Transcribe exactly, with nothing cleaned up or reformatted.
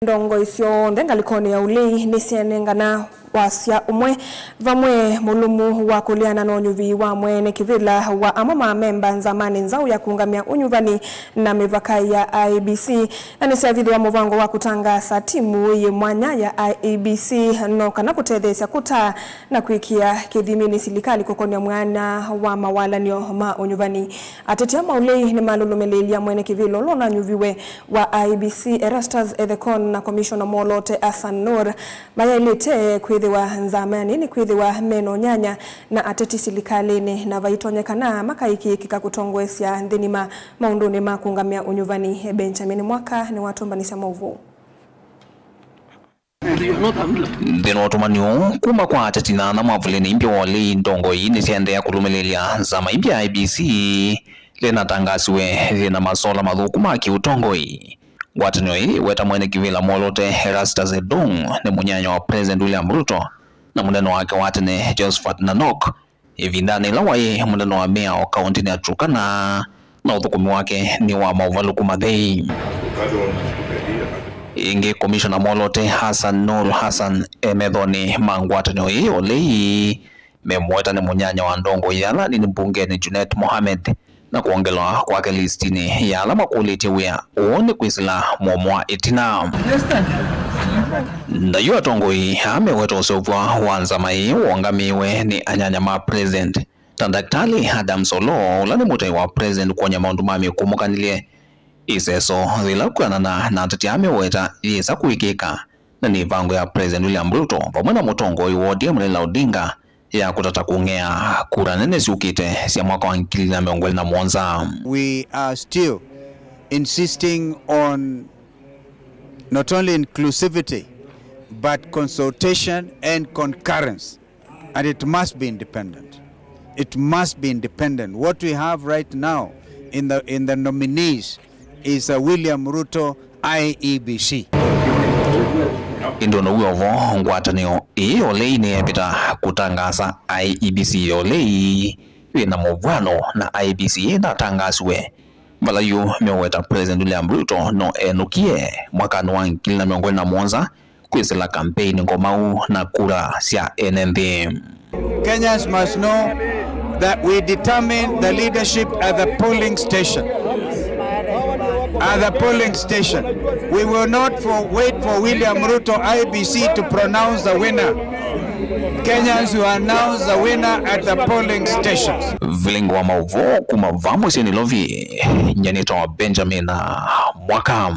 Ndongoi syonthe ngalĩkonĩ ya ũlei nĩsyenengana wasya ũmwe vamwe mũlũmu wa kũleana na ũnyuvi wa mwene kĩvĩla wa amwe ma amemba nzamanĩ nzaũ ya kũũngamya ũnyuvani na mĩvaka ya I E B C, na nĩsyavithĩwa mũvango wa kũtangaasa timu yĩ mwanya ya I E B C no kana kũtetheesya kũtaa na kwĩkĩa kĩthiminĩ silikalĩ kũkonĩa mwanya wa mawalany'o ma ũnyuvani. Ateti aa ma ũlei nĩmalũlũmĩlĩĩlya mwene kĩvĩla ũla ũnanyuviwe wa I E B C, Erastus Ethekon, na komishona mwoloote Hassan Noor mayaĩlĩte kwĩthĩwa nzamanĩ nĩkwĩthĩwa me na ũnyanya na ateti silikalĩnĩ, na vaitonyekana makaĩkĩĩkĩka kũtongoesya nthĩ nima maũndũnĩ ma kũũngamya ũnyuvani. Benjamin Mwaka nĩwatũmbanĩsya maũvoo. Nthĩnĩ wa ũtũmani ũũ kuma kwa ateti na ana mwavulĩnĩ imbya wa ũlei, ndongoi nĩsyaendeea kũlũmĩlĩĩlya nzama imbya ya I E B C lĩnatangasiwe yĩna masola mathũku ma kĩũtongoi. Ngwatanĩo ĩĩ ĩweta mwene kĩvĩla mwoloote Erastus Edung nĩ mũnyanya wa President William Ruto na mũnene wake wa tene Josphat Nanok ĩvindanĩ yĩla waĩ mũnene wa mea o kaũntĩnĩ ya Turkana, na ũthũkũmi wake nĩ wa maũvalũku mathei. Ĩngĩ, komishona mwoloote Hassan Noor Hassan e methonĩ ma ngwatanĩo ĩĩ ya ũlei, memũweta nĩ mũnyanya wa ndongoi ya ala anini mbungenĩ Junet Mohamed, na kwongelwa kwake listinĩ ya ala makũlĩtye wĩa ũũ nĩ kwĩsĩla mũomo wa ĩtina. Na yu atongoi aa meweta ũseũvw'a wa nzama ĩĩ wongamĩĩwe nĩ anyanya ma president, ta Ndakitali Adams Oloo, ũla nĩ mũtai wa president kwony'a maũndũ ma mĩkũmũkanĩlye. Ĩseso yĩla kwĩanana na ateti aa meweta yĩsa kũĩkĩĩka, na nĩ ĩvango ya President William Ruto vamwe na mũtongoi wa O D M Raila Odinga ya kũtata kũng'ea kura nene syũkĩte sya mwaka wa ngili na mĩongo ĩlĩ na mũonza. We are still insisting on not only inclusivity, but consultation and concurrence. And it must be independent. It must be independent. What we have right now in the, in the nominees is a William Ruto I E B C. Ĩndĩ o na wĩ o vo, ngwatanĩo ĩĩ ya ũlei nĩyevĩta kũtangaasa I E B C ya ũlei yĩ na mũvw'ano na I E B C ĩĩ ĩnatangaasiwe, vala yu meweta President William Ruto no enũkie mwakanĩ wa ngili na mĩongo ĩlĩ na mũonza kwĩsĩla kampeini ngomau na kura sya ene nthĩ. Kenyans must know that we determine the leadership at the polling station. At the polling station. We will not for, wait for William Ruto I E B C to pronounce the winner. Kenyans will announce the winner at the polling stations. Vilingi wa maũvoo kuma vaa mũsyĩ Nairobi, nyanĩtwa Benjamin Mwaka.